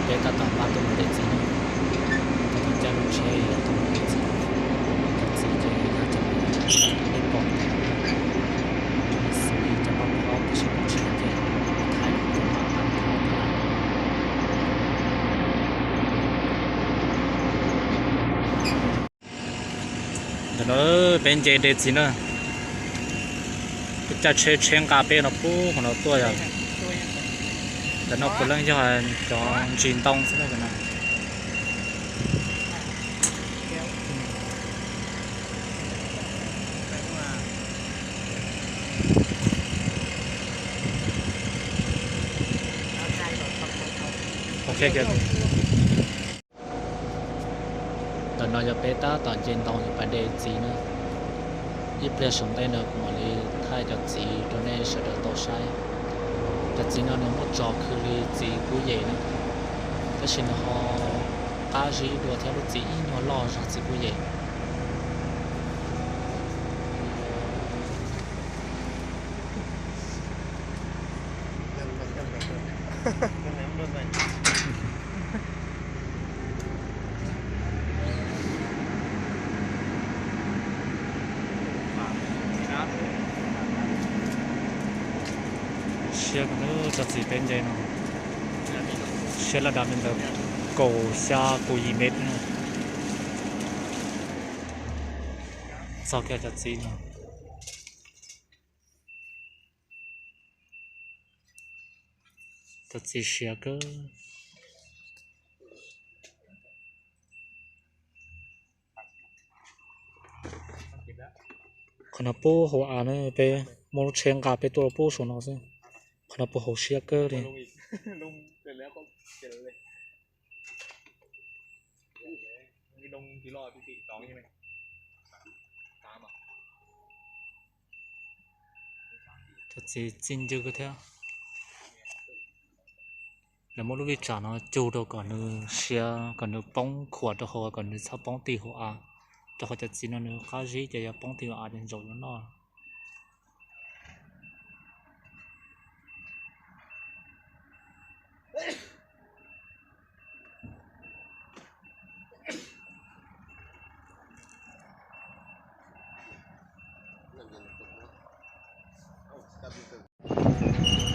Peb tab tom npaj tuaj mus de txiv no, tab tom caij lub tsheb tuaj mus de txiv. Cov txiv ces yog cov nej pom ntawd, xws li cov maj phob tab sis kuv tsis yog ces thaij cov maj phob. Ntawm no peb nce de txiv na, peb caij tsheb, tsheb nqa peb no pub qhov no tuaj yog. Ntawm no puav leej yog cov ntsis ntoo xwb na cov no. Ntawm no yog peb tab tom nce ntoo yuav pais de txiv na. Ib pliag saum ntej no kuv mam li thaij cov txiv rau nej sawv daws tau saib. Cov txiv no nws muaj tsos khw li txiv kub yem na, tab sis nws ho qab zib dua thiab, lub txiv ib nyuag loj zog txiv kub yem. Siab kawg, cov txiv peb nce no siab laj dam li ntawd, kaum xya kaum yim mev no. Txog kiag cov txiv no, cov txiv siav kawg. Qhov no pub hauv av na, peb muaj lub tsheb nqa peb tuaj pub saum no xwb. Qhov no puas hauv siab kawg li. Cov txiv txi ncw kawg thiab. Lawv muab lub vij tsam no cug rau kom nws siav, kom nws poob khuam rau hauv, kom nws txhob poob ti hauv av, rau qhov cov txiv no nws qab zib ces yog poob ti hauv av ces ntsaum yuav noj.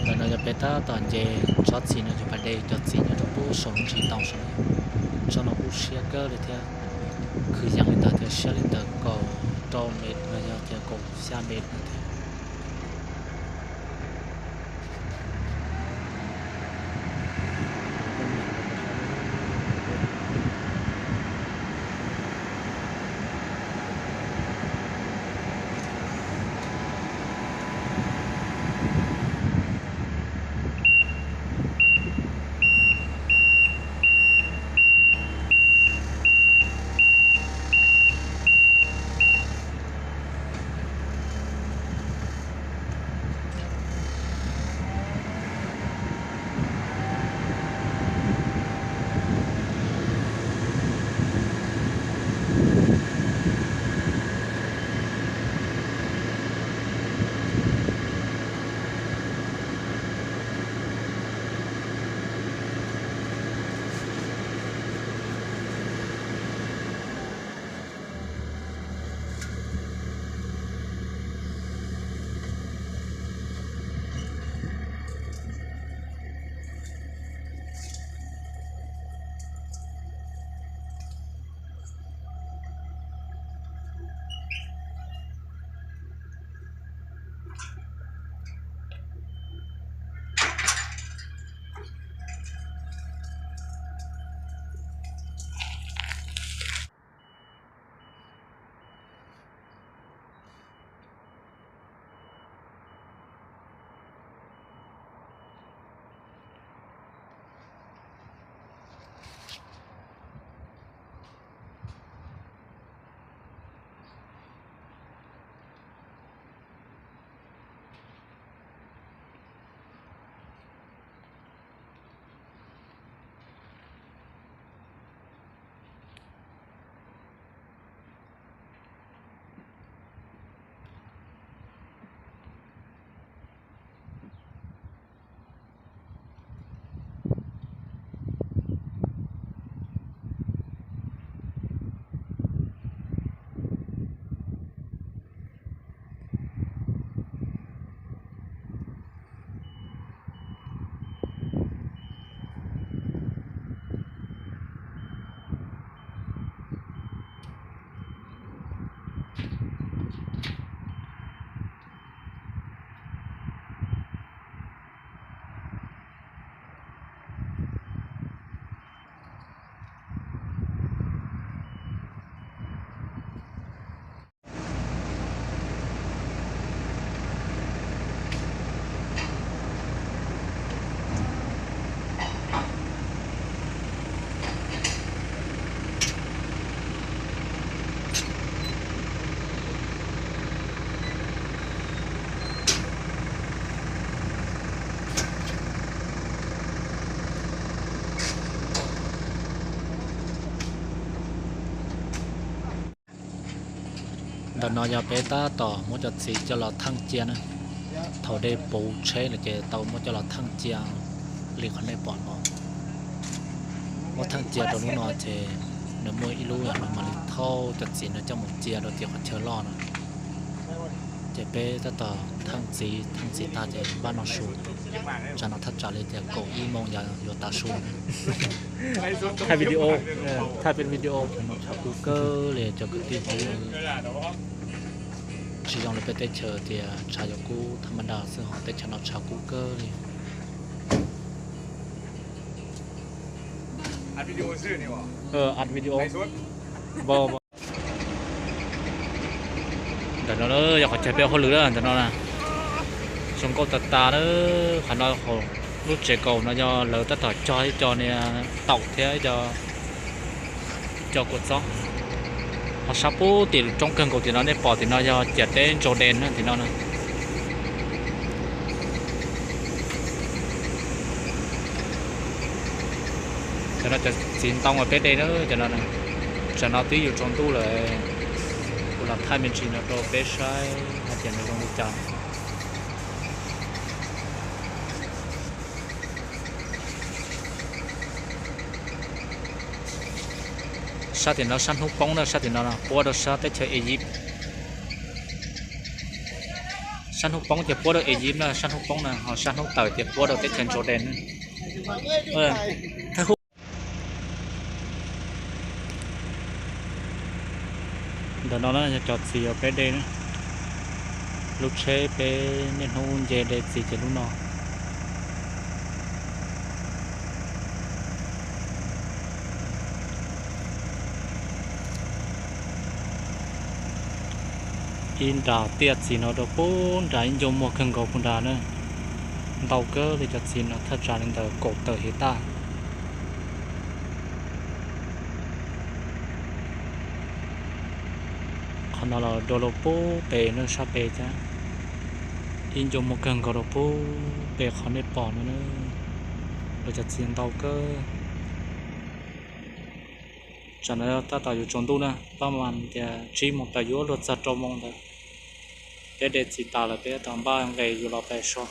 Ntawm no yog peb tab tom nce tsob txiv no yuav pais de cov txiv nyob rau pub saum ntsis ntoo saum. Tsob no kuj siab kawg li thiab, kwv yees li ntawd tias siab li ntawm kaum rau mev los yog tias kaum xya mev no thiab. Tam no yog peb tab tom muab cov txiv coj los theej cia na. Thaum dej puv tsheb lawm ces tau muab coj los theej cia li qhov nej pom no. Muab theej cia rau lub no ces nws muaj ib lub yog nws mam li thauj cov txiv no coj mus cia rau tim qhov chaw loj no. Ces peb tab tom theej txiv, theej txiv tag ces npaj noj su. Tsam no thaj tsam li tias kaum ib moos yog yuav tav su. Thaij video, thaij peb video, tshav kub kawg li cov kwv tij. Tsis zoo li peb teb chaws tias tshav yuav kub thaj ma da xwb, ho teb chaws no tshav kub kawg li. Ntawm no yog qhov chaw peb ua hauj lwm na, ntawm no na. Zoo nkauj tas tas na. Qhov no, lub tsev kaus no yog lawv tab tom cog ib co niag taum thiab ib co kua txob. Ho sab pub tim roob kawg nkaus tim no nej pom tim no yog ciam teb Ntsaus Des na tim no na. Cov no cov txiv ntoo uas peb de na, cov no. Tsam no twb yuav tsaus ntuj lawm, kuv los thaij me ntsis no rau peb saib hais tias nws zoo li cas. Sab tim no sab hnub poob na, sab tim no puab rau sab teb chaws Egypt. Sab hnub poob ces puab rau Egypt na, sab hnub poob na, ho sab hnub tawm ces puab rau teb chaws Ntsaus Des na. Ntawm no na yog cov txiv uas peb de na. Lub tsheb peb niaj hnub nce de txiv ces lub no. Ib nrab tiaj txiv no rau pub nrad ib ncua muag kawg nkaus pub nrad na. Ntau kawg li cov txiv no thaj tsam li ntawm kaum tawm hiv taj. Qhov no los dua rau pub pem na, sab pem thiab. Ib ncua muag kawg nkaus rau pub pem qhov nej pom no na. Lawv cov txiv ntau kawg. Tsam no tab tom yuav tsaus ntuj na, pab mas tias tsib moos tawm yuav luag txog rau moos ntawd. Peb de txiv tas lawm peb tab tom npaj nqes yuav los pem so.